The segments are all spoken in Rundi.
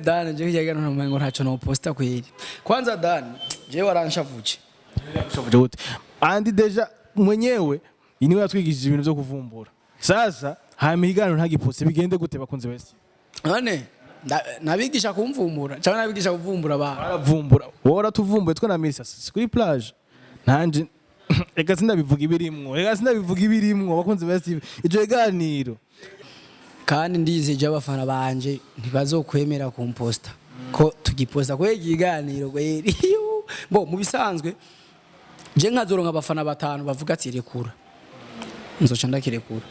Dan, je kijya gano ngo ntaco no posta kweli. Kwanza Dan, je waranshavuje. Ushavuje gute? Andi déjà mwenyewe niwe yatwigishije ibintu vyo kuvumbura. Sasa hama ikiganiro ntagiposte, bigende gute, bakunzi ba STV? None nabigisha kumvumbura cyangwa nabigisha kuvumbura abantu? Baravumbura, wowe waratuvumbuye twe na Misa si kuri plage. Nanje reka sindabivuga ibirimwo, reka sindabivuga ibirimwo. Bakunzi ba STV, ico kiganiro Kandi ndizeje abafana banje ntibazokwemera kumposta ko tugiposta kwega ikiganiro kweri. Bo mu bisanzwe je nkazoronka abafana batanu bavuga ati rekura, nzoca ndakirekura,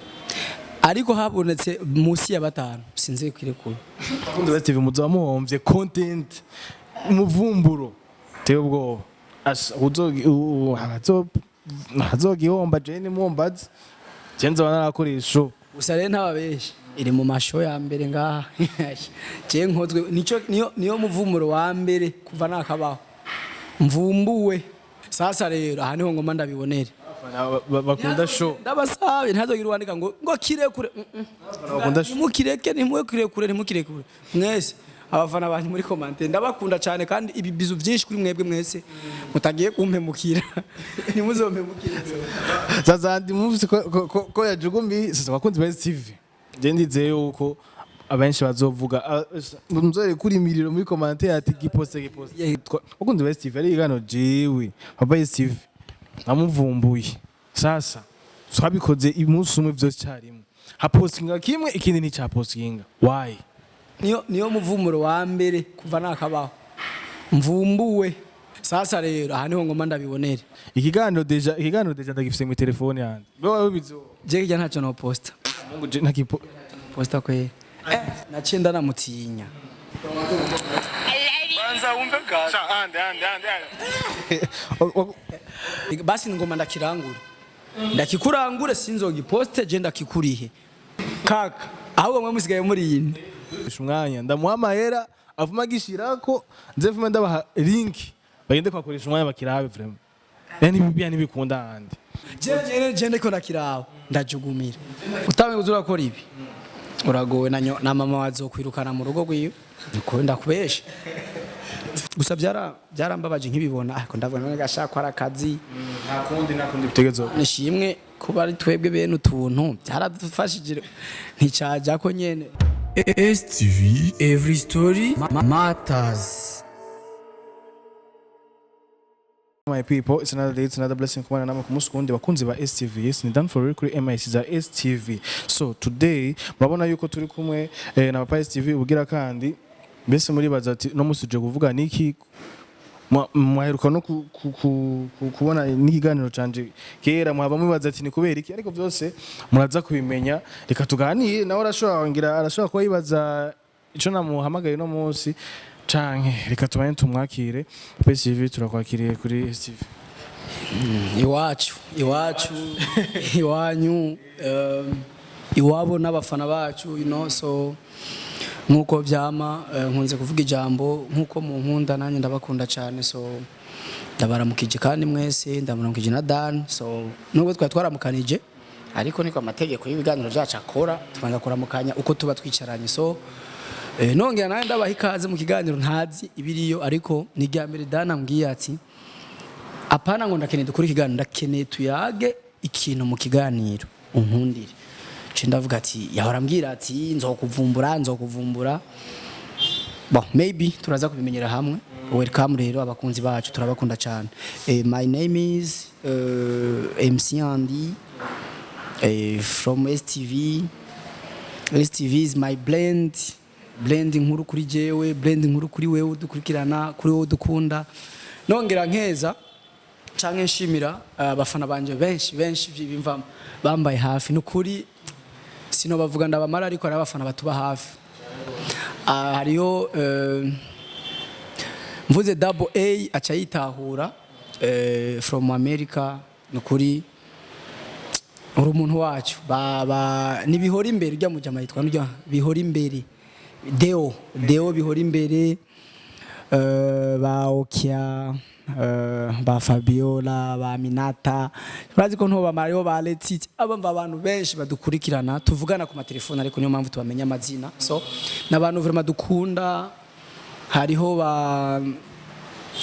ariko habonetse munsi ya batanu sinzi kirekura. Bakunzi ba STV, muzoba muhomvye content, umuvumburo teye ubwoba. Asha, azogihomba je nimwombaze, je nzoba narakoresha show. Gusa rero ntababeshe, iri mu masho ya mbere ngaha je nkozwe nico niyo muvumuro wa mbere kuva nakabaho mvumbuwe. Sasa rero aha niho ngoma ndabibonere. Abafana bakunda show. Ndabasabe ntazogira uwandika ngo kirekure. Bakunda show. Ntimukireke, ntimukirekure, ntimukirekure. Mwese abafana banyu muri commentaire, ndabakunda cyane, kandi ibi bizu byinshi kuri mwebwe mwese mutagiye kumpemukira, ntimuzompemukire. Sasa ndi mufise ko yajugumiye. Sasa bakunzi ba STV, je ndizeye yuko abenshi bazovuga, muzore kuri imiriro muri commentaire ati giposte, giposte. Bakunzi ba STV, ari igano jewe papa STV namuvumbuye. Sasa twabikoze umunsi umwe vyose carimwe, hapostinga kimwe, ikindi nticapostinga. Why? Niyo muvumuro wa mbere kuva nakabaho mvumbuwe. Sasa rero aha niho ngoma ndabibonere. Ikiganiro déjà ndagifise mu telefone yanje. Wewe ubizi? Je kijya ntacyo no posta. Mungu, je ntakipo Posta kweli, naciye ndanamutinya. Banza wumve gato. Ande ande ande ande. Basi ngoma ndakirangure, ndakikurangure, sinzogiposte, je ndakikurihe kaka, ahubwo mwe musigaye muri yindi. Umwanya ndamuha amahera avuma agishirako, nze vume ndabaha link bagende kwakoresha umwanya bakirabe. Vraiment, yani bibia ntibikunda handi. Je ndiko ndakiraba ndajugumira. Utamenye uzi urakora ibi uragowe na mama wazokwirukana mu rugo rwiwe. Niko ndakubesha gusa, byarambabaje nkibibona, ariko ndavuga none gashaka ko ari akazi. Nta kundi, nta kundi bitegezo. Nishimwe kuba ari twebwe bene utuntu byaradufashije, nticaja ko nyene. STV Every Story Matters. My people, it's another day, it's another blessing kubana namwe ku munsi kuwundi, bakunzi ba STV. Yes, ni done for real kuri MIC za STV. So today murabona yuko turi kumwe na papa STV ubugira kandi. Mbese muribaza ati no musi uje kuvuga niki? Mwaheruka no kubona n'ikiganiro canje kera, mwaba mwibaza ati ni kubera iki, ariko byose muraza kubimenya. Reka tuganire nawe, arashobora ngira arashobora kuba yibaza ico namuhamagaye no munsi, canke reka tubane tumwakire. Papa STV, turakwakiriye kuri STV. Iwacu, iwacu, iwanyu, iwabo n'abafana bacu. So nkuko vyama, nkunze kuvuga ijambo, nkuko munkunda nanjye ndabakunda cyane. So ndabaramukije kandi mwese, ndamuramukije na Dan. So nubwo twari twaramukanije, ariko niko amategeko y'ibiganiro byacu akora, tubanza kuramukanya uko tuba twicaranye. So nongera nawe ndabaha ikaze mu kiganiro ntazi ibiriyo, ariko ni irya mbere Dan ambwiye ati apana ngo ndakeneye dukore ikiganiro, ndakeneye tuyage ikintu mu kiganiro, unkundire. Nce ndavuga ati yahora ambwira ati nzokuvumbura, nzokuvumbura. Bon, maybe turaza kubimenyera hamwe. Welcome rero abakunzi bacu, turabakunda cyane. My name is MC Andy, from STV. STV is my brand, brand nkuru kuri jewe, brand nkuru kuri wewe udukurikirana, kuri wowe udukunda. Nongera nkeza canke nshimira abafana banje benshi benshi bimvamo bambaye hafi. Nukuri sinobavuga ndabamara, ariko hari abafana batuba hafi. Hariyo mvuze double A aca yitahura, from America. Nukuri uri umuntu wacu. Ba nibihora imbere ujya mujama yitwa nujya bihora imbere, Deo, Deo bihora imbere, ba Okia, ba Fabiola, ba Minata, urazi ko ntobamara, ariho ba Letiti, abamva abantu benshi badukurikirana, tuvugana ku matelefone, ariko niyo mpamvu tubamenya amazina. So n'abantu vraiment dukunda. Hariho ba,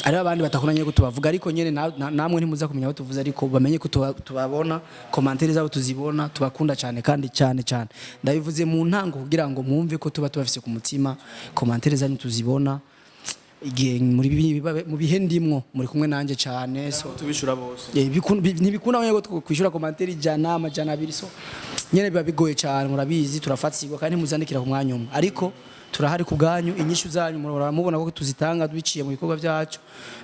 hariho abandi batakunda ko tubavuga, ariko nyene namwe ntimuza kumenya aho tuvuze, ariko bamenye ko tubabona, commentaires zabo tuzibona, tubakunda cyane kandi cyane cyane. Ndabivuze mu ntango kugira ngo mwumve ko tuba tubafise ku mutima. Commentaires zanyu tuzibona igihe muri mu bihe ndimwo, muri kumwe nanjye cyane, so tubishura bose. Ntibikunda nyene ko kwishyura commentaire 100, 200, so nyene biba bigoye cyane. Murabizi, turafatsigwa kandi ntimuzandikira ku mwanya umwe, ariko turahari ku bwanyu. Inyishu zanyu murahora mubona ko tuzitanga biciye mu bikorwa byacu.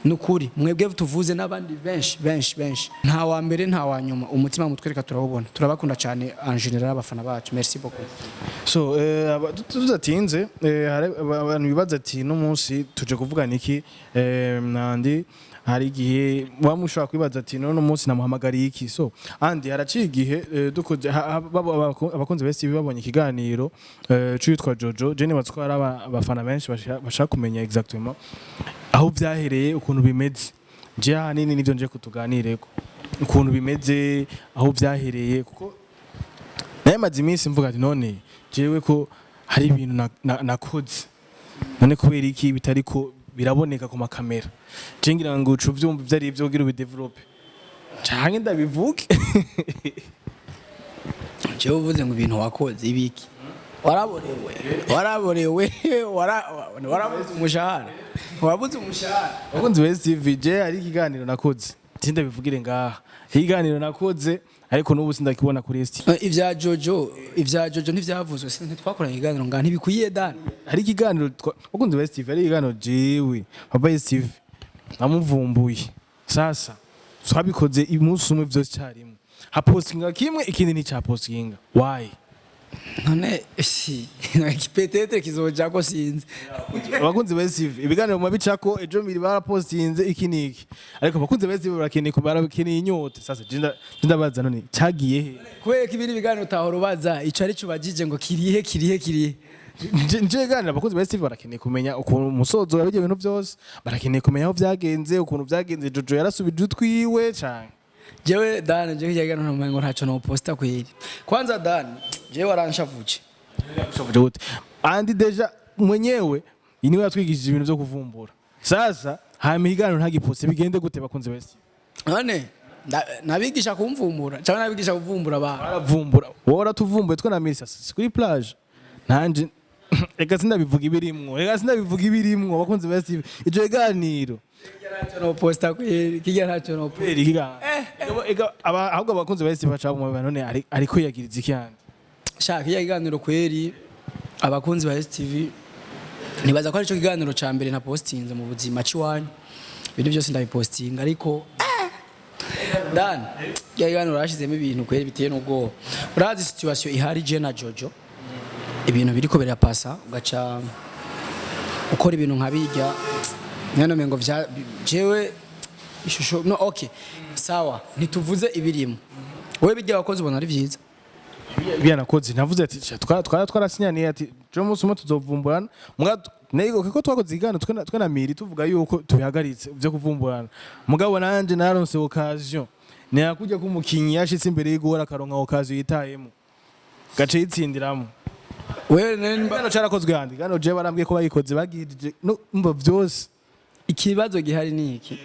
Nukuri mwebwe tuvuze n'abandi benshi benshi benshi, nta wa mbere, nta wa nyuma. Umutima mutwereka turawubona, turabakunda cyane en général, abafana bacu. Merci beaucoup. So tudatinze, hari abantu bibaza ati: "No munsi tuje kuvugana iki?" Nandi hari igihe muba mushobora kwibaza ati: "None munsi namuhamagariye iki?" So Andi, haraciye igihe dukoze abakunzi ba STV babonye ikiganiro c'uwitwa Jojo. Je nibaza ko hari abafana benshi bashaka kumenya exactement aho vyahereye, ukuntu bimeze. Je ahanini nivyo nje kutuganireko, ukuntu bimeze, aho vyahereye, kuko naye maze iminsi mvuga ati: "None jewe ko hari ibintu nakoze, none kubera iki bitariko biraboneka ku makamera?" Je ngira ngo uca uvyumva ivyo ari ivyo kugira ubidevelope canke ndabivuge. Jewe uvuze ngo ibintu wakoze ibiki? Waraborewe, waraborewe, warabuze umushahara, wabuze umushahara. Bakunzi ba STV, je hari ikiganiro nakoze, sindabivugire ngaha, ikiganiro nakoze, ariko n'ubu sindakibona kuri STV. Ibya Jojo ntivyavuzwe, ntitwakoranye ikiganiro ngaha, ntibikwiye dani. Hari ikiganiro bakunzi ba STV, hari ikiganiro jewe papa STV namuvumbuye. Sasa twabikoze umunsi umwe vyose icyarimwe, hapostinga kimwe, ikindi nticyapostinga. Why? None si peut-être kizojako, sinzi. Abakunzi ba STV, ibiganiro mu bicako ejo mbiri barapostinze iki niki, ariko abakunzi ba STV barakeneye inyota. Sasa je ndabaza: none cyagiye he? Kubera ko ibindi biganiro utahora ubaza ico ari cyo ubajije ngo kirihe, kirihe, kirihe? Nje ganira, abakunzi ba STV barakeneye kumenya ukuntu umusozo wa ibyo bintu byose, barakeneye kumenya aho byagenze, ukuntu byagenze. Jojo yarasubije utwiwe cyane? Jewe dani, jewe kijya kiganiro ngo ntaco no posta kweri. Kwanza dani, jewe waranshavuje. Ushavuje gute? Andi déjà mwenyewe niwe yatwigishije ibintu byo kuvumbura. Sasa hama ikiganiro ntagipose, bigende gute, bakunzi ba STV? None nabigisha kumvumbura cyangwa nabigisha kuvumbura abantu? Baravumbura, wowe waratuvumbuye twe na Mirisa si kuri plage. Nanje reka sindabivuga ibirimwo, reka sindabivuga ibirimwo. Bakunzi ba STV, ico kiganiro Ntacyo no posta kweri, kijya ntacyo no posta. Kubera ikiganiro. Ega, ahubwo abakunzi ba STV baca bamubona: "None ariko yagiriza iki yandi?" Shaka kijya kiganiro kweri, abakunzi ba STV, nibaza ko aricyo kiganiro ca mbere na postinze mu buzima ciwanyu. Ibintu byose ndabipostinga, ariko dan kijya kiganiro rashizemo ibintu kweri biteye n'ubwoba. Urazi situation ihari, je na Jojo, ibintu biriko birapasa, ugaca ukora ibintu nka bijya nyene mengo vya jewe ishusho. No, okay, sawa, ntituvuze ibirimo. Wowe bijya wakoze ubona ari vyiza? Byanakoze, navuze ati: "Sha, twarasinyaniye ati jo umunsi umwe tuzovumburana." Muga nego kuko twakoze ikiganiro twe na Miri tuvuga yuko tubihagaritse byo kuvumburana, mugabo nanje naronse occasion. Niyakujya ko umukinyi yashitse imbere y'igora akaronka occasion yitayemo gace yitsindiramo. Wewe none Ikiganiro carakozwe handi, ikiganiro je barambwiye ko bayikoze bagihije no umva byose. Ikibazo gihari ni iki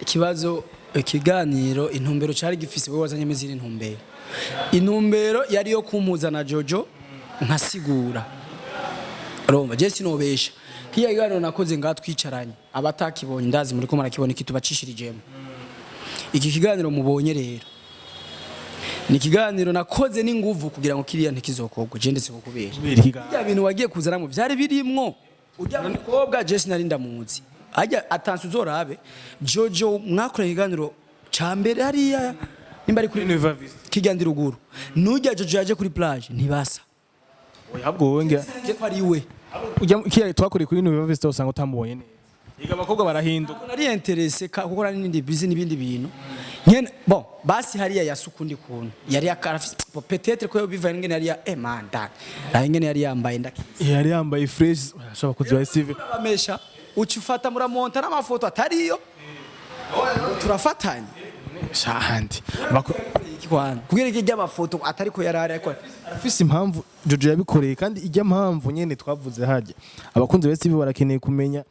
ikibazo, ikiganiro intumbero cyari gifise, wowe wazanyemo izindi ntumbero. Intumbero yari yo kumpuza na Jojo nkasigura. Urumva je sinobesha, kiya kiganiro nakoze ngaha twicaranye, abatakibonye ndazi muri ko murakibona, iki tubacishyirijemo iki kiganiro mubonye rero ni ikiganiro nakoze n'inguvu kugira ngo kiriya ntikizokorwe. Je ndetse kukubesha, Kubera ikiganiro. Bya bintu wagiye kuzanamo byari birimwo ujya mukobwa, je sinari ndamuzi. Ajya atanse, uzorabe Jojo mwakoranye ikiganiro ca mbere hariya, nimba ari kuri Nova Vista. Kijya ndi ruguru, nujya Jojo yaje kuri plage ntibasa. Oya, ahubwo wowe ngira Ko ari we. Ujya kiya twakoreye kuri Nova Vista usanga utamubonye neza. Yiga abakobwa barahinduka. Nari intéressé kuko nari nindi busy n'ibindi bintu nyene. Bon, basi hariya yasukundi kuntu yari akarafise, peut-être ko bivaye ngene yari ya man dad ngene yari yambaye ndakizi. Yari yambaye fresh, ashobora kuziba Steve. Bamesha uca ufata muramonta n'amafoto atariyo, turafatanye. Shahandi. Iki kwanza kugira iki ry'amafoto atariko yarari, ariko Arafise impamvu Jojo yabikoreye, kandi ijya mpamvu nyene twavuze hajya. Abakunzi ba STV barakeneye kumenya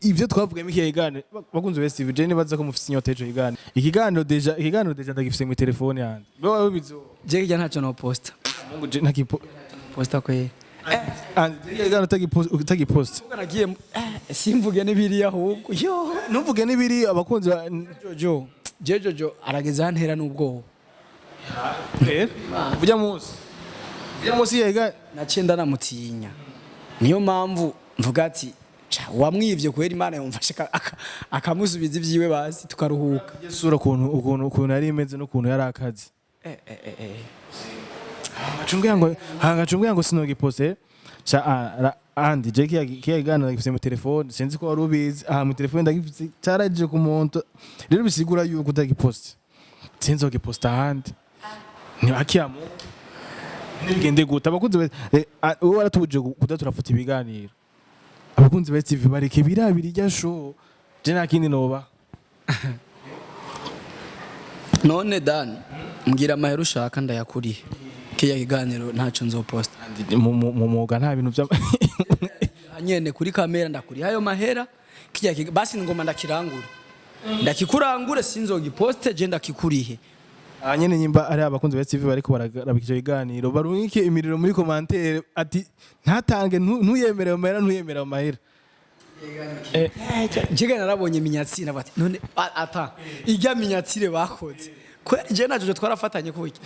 ivyo twavugamo iki kiganiro. Bakunzi ba STV, je nibaza ko mufise inyota y'ico kiganiro. Ikiganiro déjà ndagifise mu telefone yanje. Wewe wabizi? Je kijya ntacyo no posta. Mungu, je ntakipo Posta kwe. And ikiganiro utagipost. Nagiye simvuge n'ibiri ahubwo yo. Ntuvuge n'ibiri abakunzi ba Jojo, je Jojo arageze hantera n'ubwoba. Ujya munsi yega. Naciye ndanamutinya, niyo mpamvu mvuga ati: "Ca, wamwivye kubera Imana yumfashe akamusubiza ibyiwe, basi tukaruhuka." Sura ukuntu yari imeze n'ukuntu yari akazi. Ngacumbwira ngo sinogiposte sha. Andi je kiya kiganiro gifise mu telefone, sinzi ko wari ubizi. Aha mu telefone ndagifise, cyaraje ku muntu. Rero bisigura yuko utagiposte sinzi ugiposta ahandi ni akiyamu nibigende gute. Abakunzi wowe waratubujije kuda turafuta ibiganiro. Abakunzi ba TV bareke birabira irya show, je nta kindi noba. None Dan, mbwira amahera ushaka ndayakuriye, kiya kiganiro ntacyo nzoposta. Mu mwuga nta bintu bya Nyene kuri kamera ndakuriha ayo mahera, kijya basi ngoma ndakirangure, ndakikurangure, sinzogiposte, je ndakikurihe. Aha nyene nyimba ari abakunzi ba TV bariko bararaba ivyo biganiro, barungike imiriro muri commentaire ati ntatange, ntuyemere ayo mahera, ntuyemere ayo mahera. Njega narabonye miniature bati none ata irya miniature bakoze kweri, je najo twarafatanye kuki?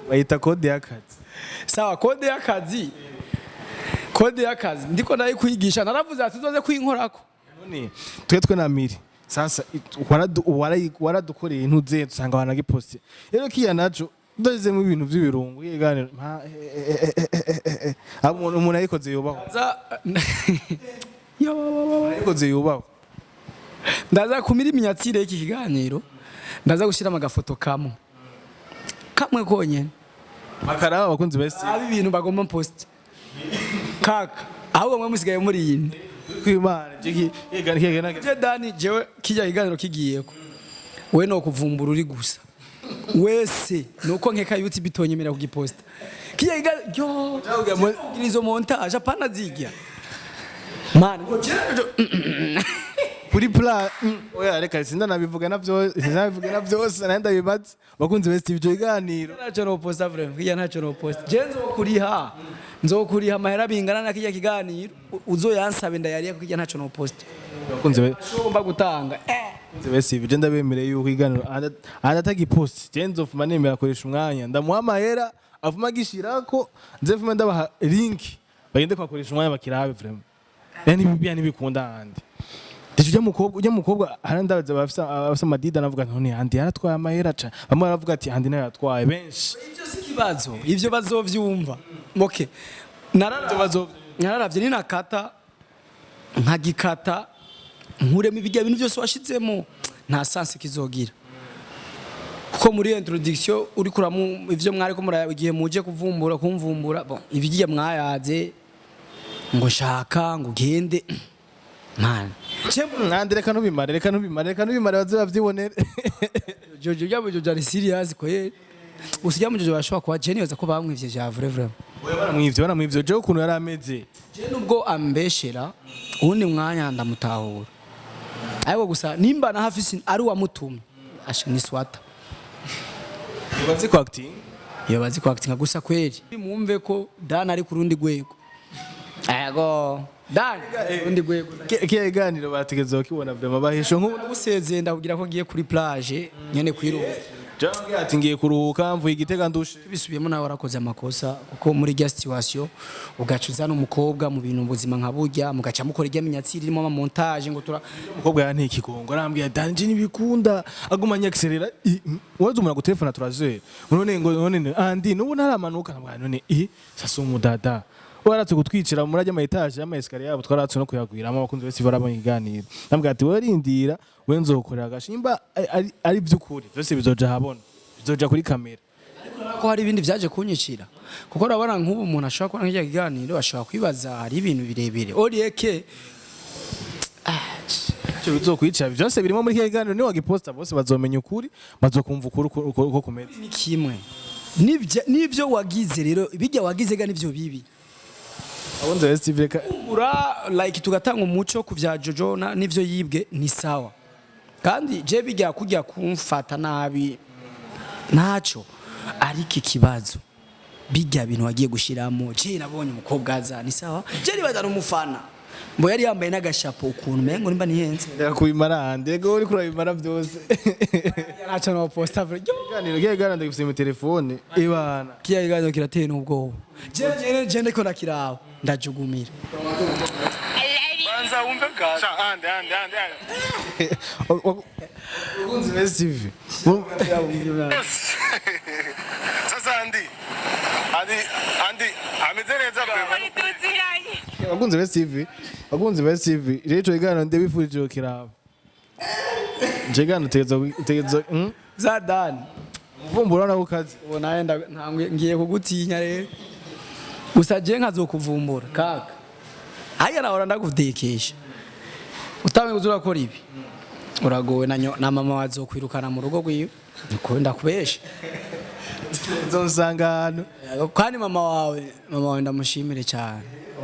Bayita code y'akazi. Sawa, code y'akazi, code y'akazi ndiko ndayikwigisha, naravuze ati uzoze kwinkorako. None twe na miri sasa waradukoreye intuze dusanga wanagiposte. Rero kiya naco udashizemo ibintu vy'ibirungo ikiganiro umuntu ayikoze yubaho. Yo. Ayikoze yubaho. Ndaza kumira iminiature y'iki kiganiro, ndaza gushyiramo agafoto kamwe kamwe konyene. Bakaraba abakunzi ba STV. Aba ibintu bagomba post kaka, ahubwo mwe musigaye muri yindi. Kwimana je kiganiro. Je Dani, jewe kijya kiganiro kigiyeko, we no kuvumbura uri gusa wese nuko nkeka YouTube itonyemera kugiposta kijya kiganiro. Yo, kugira izo montage apana zijya man ngo Kuri pla oya, reka sindanabivuga navyo, sindanabivuga na vyose nari ndabibaza bakunzi ba STV ivyo biganiro. Ntacyo no posta vraiment, kijya ntacyo no posta. Je nzokuriha amahera bingana na kijya kiganiro, uzoyansabe ndayariye, ko kijya ntacyo no posta. Bakunzi ba Ugomba gutanga. Bakunzi ba STV, je ndabemereye yuko iganiro atagipost, je nzofuma nemera akoresha umwanya, ndamuha amahera avuma agishirako, nze ndabaha link bagende kwakoresha umwanya bakirabe vraiment. Yani bibia ntibikunda handi. Ndetse ujya mukobwa harandabaza abafise amadida, navuga none handi yaratwaye amahera ca bamwe baravuga ati handi nayo yatwaye benshi. Ivyo si ikibazo, ivyo bazovyumva. Okay, nararavye ninakata nkagikata nkuremo ibijya bintu byose washizemo, nta sens kizogira, kuko muri introduction uri kuramu ivyo mwari ko muraya igihe muje kuvumbura kumvumbura, bon, ibigiye mwayaze ngo shaka ngo ugende man. Nandi reka ntubimare, reka ntubimare baze bavyibonere. Jojo byabo, Jojo ari serious ko ye usijya mu Jojo bashobora kuba genius ko bamwivye vya vrai vrai. Oya, baramwivye jewe ukuntu yari ameze. Je nubwo ambeshera uwundi mwanya ndamutahura, ariko gusa nimba na hafi ari uwamutumye asha ni swata. Bazi ko acting. Iyo bazi ko acting gusa kweri, mwumve ko Dan ari ku rundi rwego. Ego Dan ku rundi rwego. Kiya kiganiro bategerezwa kukibona vraiment, bahisho nk'ubu. Usezeye ndakubwira ko ngiye kuri plage nyene kwiruhuka. Jewe ati ngiye kuruhuka, mvuye igitega ndushe. Bisubiyemo nawe warakoze amakosa, kuko muri rya situation ugaca uzana umukobwa mu bintu ubuzima nka burya, mugaca mukora irya miniature irimo ama montage ngo tura Umukobwa yanteye ikigongo, arambwira danje ntibikunda, aguma anyaccelera. Waza umuntu agutelefona turazera none ngo none andi nubu ntaramanuka, nabwa none i sasa umudada waratse kutwicira muri ajya ama étage y'ama escalier yabo, twaratse no kuyagwiramo. Abakunzi bose barabonye ikiganiro, ndambwira ati wowe rindira, we nzokorera agashimba ari by'ukuri, byose bizoja ahabona, bizoja kuri kamera. Ko hari ibindi byaje kunyicira, kuko urabona nk'ubu umuntu ashobora kubona nk'irya kiganiro ashobora kwibaza hari ibintu birebire orieke. Ntacyo bizokwica, byose birimo muri kiriya kiganiro. Niba wagiposta, bose bazomenya ukuri, bazokumva ukuri uko kumeze. Ni kimwe n'ibyo wagize rero, bijya wagize ga nivyo bibi. Abunze ba STV, reka. Ura like tugatanga umuco ku bya Jojo n'ivyo yibwe, ni sawa. Kandi je bijya kujya kumfata nabi ntaco, ariko ikibazo bijya bintu wagiye gushiramo. Je nabonye umukobwa aza, ni sawa, je nibaza umufana mbo yari yambaye n'agashapo ukuntu mengo nimba nihenze. Reka kubimara handi, reka uri kurabimara byose. Yaraca no posta bro. Ikiganiro, kiriya kiganiro ndagifise mu telefone ibana. Kiya kiganiro kirateye n'ubwoba. Je ndiko ndakiraba ndajugumira. Banza wumve gato. Sha ande ande ande ande. Ukunzi ba STV. Sasa Andi. Andi Andi ameze neza vraiment. Tuziranye. Abakunzi ba STV, abakunzi ba STV rero, ico kiganiro ndabifurije kukiraba. Ico kiganiro utegereza Za Dan. Umuvumbura nawo ukaze. Ubu nawe ngiye kugutinya rero. Gusa je nkazokuvumbura kaka, haya nahora ndagudekesha utangiye uza urakora ibi, uragowe na mama wazokwirukana mu rugo rwiwe. Niko ndakubesha. Nzonsanga ahantu. Kandi mama wawe ndamushimire cyane.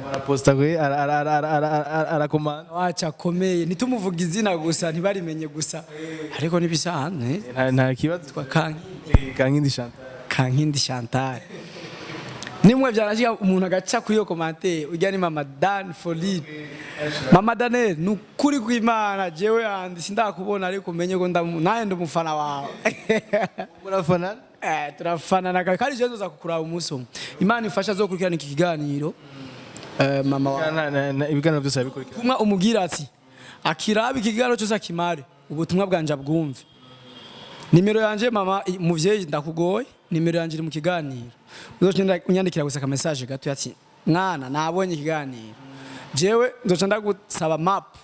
Araposta kwe arakomanda. Wacu akomeye, ntitumuvuge izina gusa, ntibarimenye gusa, ariko ntibisanzwe. Nta kibazo. Twa Kanki. Kankindi Chantal. Kankindi Chantal, nimwe byanashika umuntu agaca kuri iyo commentaire, ujya ni mama Dan Folie, mama Daniel. Ni ukuri kw'Imana, jewe andi sindakubona, ariko umenye ko nawe ndi umufana wawe. Murafanana. Eh, turafanana kandi jewe nzoza kukuraba umunsi umwe. Imana ifasha azokurikirana iki kiganiro. Eh, mama wawe. Ibiganiro byose arabikurikirana. Ubutumwa umubwira ati akiraba ikiganiro cyose akimare, ubutumwa bwanje abwumve. Nimero yanje, mama muvyeyi, ndakugoye, nimero yanje iri mu kiganiro. Uzocenda unyandikira gusa ka message gato ati: "Mwana, nabonye ikiganiro." Jewe nzoca ndagusaba map.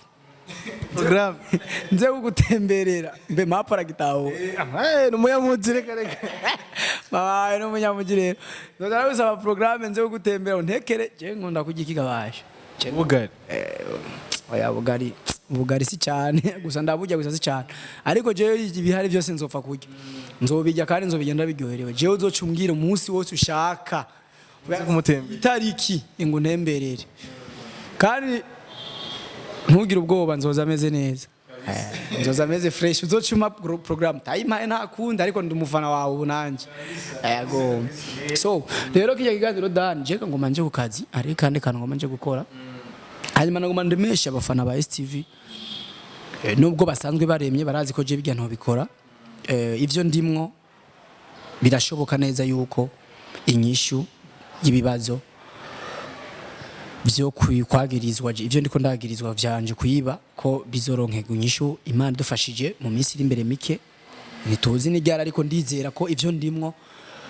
Programme. Nze kugutemberera. Mbe map aragitahura? Eh, ni umuyamuzi, reka reka. Mama n'umunyamugi rero, nzoca ndagusaba programme nze kugutembera, untekere. Jewe nkunda kurya ikigabasha. Ubugari. Oya, bugari, ubugari si cyane gusa, ndaburya gusa si cyane, ariko jewe ibihari byose nzopfa kurya, nzobirya kandi nzobigenda biryoherewe. Jewe uzoca umbwira umunsi wose ushaka. Uze kumutembera. Itariki ngo ntemberere, kandi ntugire ubwoba, nzoza ameze neza. Nzoza ameze fresh. Uzoca umpa programme tayimpaye, nta kundi, ariko ndi umufana wawe ubu nanjye. Yego. So rero kijya kiganiro, Dan, je ngoma nje ku kazi, ariko kandi kantu ngoma nje gukora, hanyuma nagoma ndemesha abafana ba STV. Nubwo basanzwe baremye, barazi ko je bijya ntobikora. Ivyo ndimwo birashoboka neza yuko inyishu y'ibibazo byo kwagirizwa, ivyo ndiko ndagirizwa vyanje kuyiba, ko bizoronkega inyishu Imana idufashije mu minsi iri imbere mike. Ntituzi n'iryari, ariko ndizera ko ivyo ndimwo,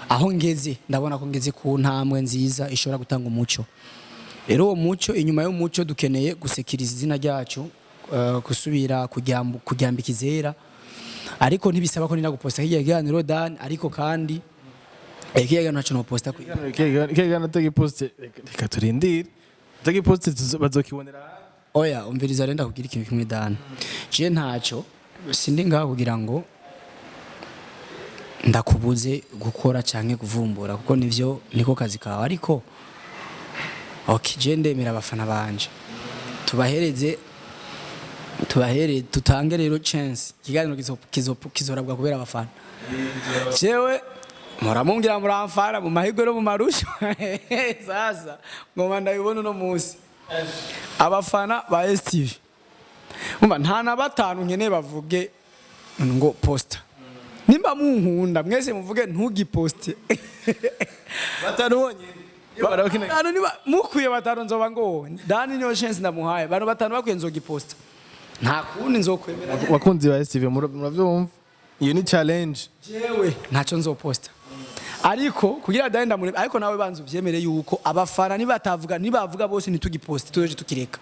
aho ngeze, ndabona ko ngeze ku ntambwe nziza ishobora gutanga umuco. Rero uwo muco, inyuma y'umuco dukeneye gusekiriza izina ryacu, gusubira kuryambika izera. Ariko ntibisaba ko nina guposta hirya kiganiro, Dan. Ariko kandi kirya kiganiro ntaco noposta Ikiganiro tagiposte, reka turindire tagiposte, bazokibonera ahandi. Oya, umviriza rero, ndakubwira ikintu kimwe, Dan. Je ntaco sindi ngaho kugira ngo ndakubuze gukora canke kuvumbura, kuko nivyo niko kazi kawe. Ariko okay, je ndemera abafana banje, tubahereze, tubahere, tutange rero chance. Ikiganiro kizorabwa kubera abafana. Jewe muramumbwira muramfana mu mahirwe no mu marusho. Sasa ngoma ndabibona uno munsi abafana ba STV, umva, nta na batanu nkeneye bavuge ngo posta. Nimba munkunda mwese, muvuge ntugiposte. Batanu bonyene. Barakina. Batanu, niba mukwiye batanu nzoba ngo Dani niyo chance ndamuhaye. Bantu batanu bakwiye, nzogiposta, nta kundi nzokwemera. Bakunzi ba STV, muravyumva, iyo ni challenge. Jewe ntacyo nzoposta, ariko kugira Dani ndamurebe. Ariko nawe banza uvyemere yuko abafana nibatavuga, nibavuga bose ntitugiposte, tuzoje tukireka.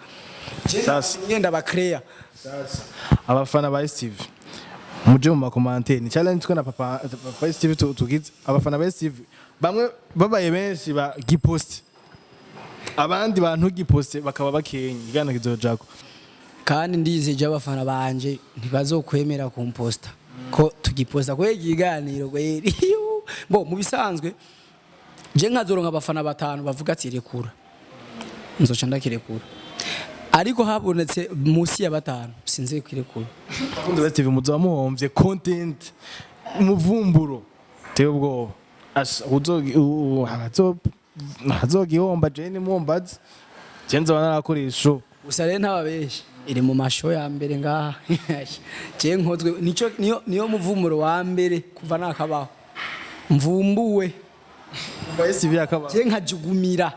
Sasa. Ngenda bakreya. Abafana ba STV, muje mu ma commentaires. Ni challenge twe na papa STV tugize. Abafana ba STV bamwe babaye benshi ba gipost, abandi bantu giposte bakaba bakenye, igana kizojako. Kandi ndizeje abafana banje ntibazokwemera kumposta ko tugiposta kwega ikiganiro kweri. Bo mu bisanzwe je nkazoronka abafana batanu bavuga ati rekura, nzoca ndakirekura, ariko habonetse munsi ya batanu sinzi kirekura. Abakunzi ba STV, muzoba muhomvye content, umuvumburo teye ubwoba. Asha, azogihomba je ni muombazi, je nzoba narakoresha show. Gusa rero ntababeshe, iri mu masho ya mbere ngaha je nkozwe nico niyo muvumuro wa mbere kuva nakabaho mvumbuwe. Kuva STV yakaba. Je nkajugumira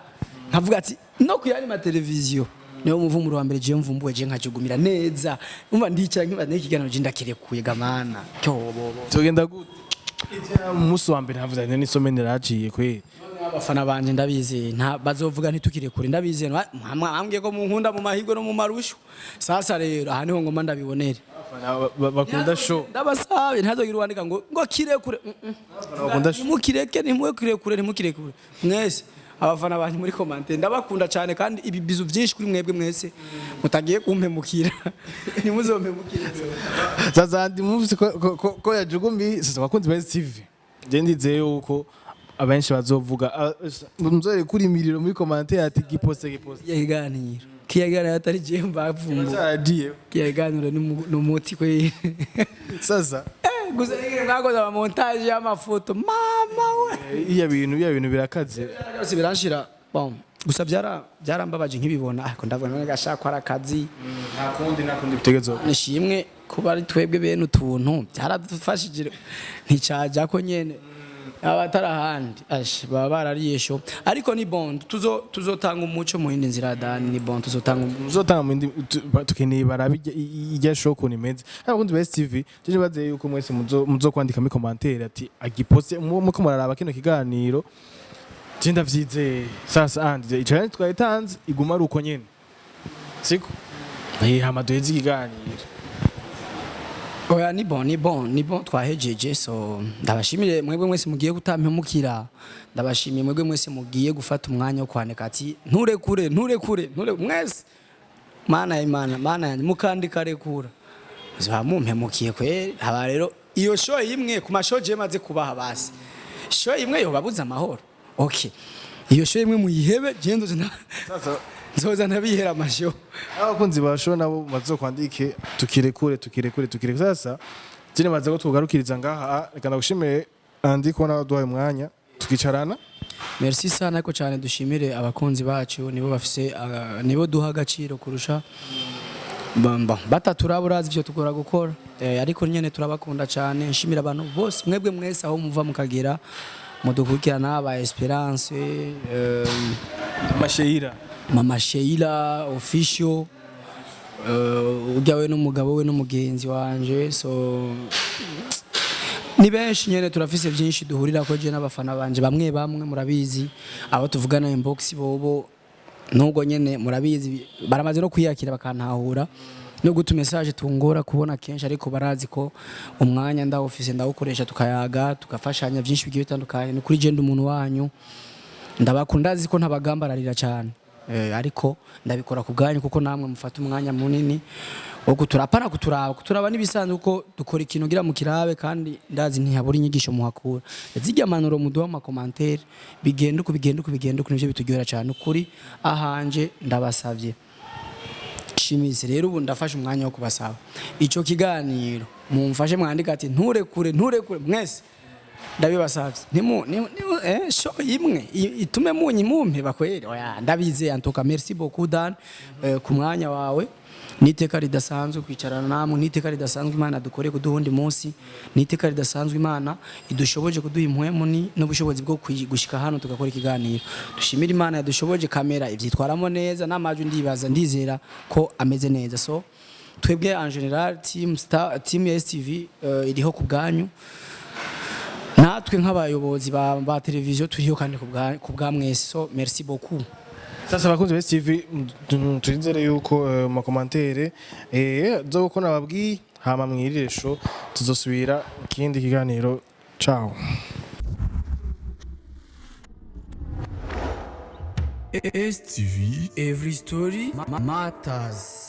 nkavuga ati no kuyandi mateleviziyo niyo muvumuro wa mbere je mvumbuwe, je nkajugumira neza, umva ndicara nkibaza n'ikiganiro je ndakirekuye gamana cyobobo. Tugenda gute? Ivya mu munsi wa mbere navuze nti n'isomene raciye kweri. Abafana banje ndabizi nta bazovuga ntitukirekure, ndabizi mwambwiye ko munkunda mu mahirwe no mu marushu. Sasa rero aha niho ngoma ndabibonere. Abafana bakunda show. Ndabasabye ntazogira uwandika ngo kirekure. Bakunda show. Ntimukireke, ntimukirekure, ntimukirekure mwese. Abafana banjye muri commentaire, ndabakunda cyane, kandi ibi bizu byinshi kuri mwebwe mwese mutagiye kumpemukira, ntimuzompemukire. Sasa ndi mufise ko yajugumiye. Sasa abakunzi ba STV, je ndizeye yuko abenshi bazovuga muzore kuri imiriro muri commentaire ati giposte, giposte. Kiya kiganiro atari je mbavumbu. Cyaragiye. Kiya kiganiro ni umuti kwe. Sasa Gusa nyine mwakoze ama montage y'amafoto, mama we. Iya bintu birakaze. Byose biranshira bon, gusa byarambabaje nkibibona, ariko ndavuga none gashaka ko ari akazi. Nta kundi bitegezo. Nishimwe kuba ari twebwe bene utuntu byaradufashije, nticaja ko nyene abatari ahandi ash baba barariye show, ariko ni bon, tuzotanga umuco mu yindi nzira dani, ni bon, tuzotanga umuco. Muzotanga mu yindi tukeneye barabe ijya show ukuntu imeze. Abakunzi ba STV, je nibaze yuko mwese muzo kwandika muri commentaire ati agiposte muko muraraba kino kiganiro. Je ndavyizeye. Sasa andi ico twayitanze iguma ari uko nyene, siko hama duheze ikiganiro. Oya, ni bon, ni bon, ni bon, twahejeje. So ndabashimire mwebwe mwese mugiye kutampemukira, ndabashimiye mwebwe mwese mugiye gufata umwanya wo kwandika ati nturekure, nturekure, nture mwese. Mana ya Imana, mana yanjye, mukandika rekura, muzaba mumpemukiye kweri. Haba rero iyo show imwe ku mashow je maze kubaha, basi show imwe yobabuza amahoro. Okay, iyo show imwe muyihebe, je nzoza ntabihera amashow. Abakunzi ba show nabo bazokwandike tukirekure, tukirekure, tukirekure. Sasa je nibaza ko tugarukiriza ngaha. Reka ndagushimire andi kubona waduhaye umwanya tukicarana. Merci sana, ariko cyane dushimire abakunzi bacu, nibo bafise nibo duha agaciro kurusha bamba bataturaba. Urazi ivyo tugora gukora, ariko nyene turabakunda cyane. Nshimira abantu bose mwebwe mwese aho muva mukagera mudukurikirana, ba Esperance, Masheira. Mama Sheila official, ujya we n'umugabo we n'umugenzi wanje. So ni benshi nyene, turafise byinshi duhurira ko je n'abafana banje bamwe bamwe murabizi, abo tuvugana inbox bobo nubwo nyene murabizi baramaze no kwiyakira bakantahura no guta message tungora kubona kenshi, ariko barazi ko umwanya ndawufise ndawukoresha, tukayaga, tugafashanya byinshi bigiye bitandukanye. Ni kuri je ndi umuntu wanyu, ndabakunda, ndazi ko ntabagambararira cyane, ariko ndabikora ku bwanyu kuko namwe mufata umwanya munini wo kuturapana kuturaba n'ibisanzwe kuko dukora ikintu ngira mu kirabe, kandi ndazi ntihabura inyigisho muhakura zijya manuro muduha mu macommentaire, bigenda uko bigenda, uko bigenda uko, nivyo bituryohera cyane. Ukuri ahanje ndabasavye shimise rero, ubu ndafashe umwanya wo kubasaba ico kiganiro mumfashe mwandika ati nturekure, nturekure mwese, ndabibasavye. Ntimu show imwe itume munyi mumpe bakwere. Oya, ndabizeye. Antoka merci beaucoup Dan, ku mwanya wawe. Niteka ridasanzwe kwicarana namwe, niteka ridasanzwe Imana dukore kuduha undi munsi, niteka ridasanzwe Imana idushoboje kuduha impwemu n'ubushobozi bwo gushika hano tugakora ikiganiro. Dushimire Imana yadushoboje kamera ivyitwaramo neza n'amajwi, ndibaza ndizera ko ameze neza. So twebwe en général team star, team ya STV, iriho ku bwanyu, natwe nk'abayobozi ba televiziyo turiho kandi ku bwa mwese. So merci beaucoup. Sasa abakunzi ba STV, turizere yuko mu macommentaire zo uko nababwiye, hama mwirire show, tuzosubira mu kindi kiganiro. Ciao. STV Every Story Matters.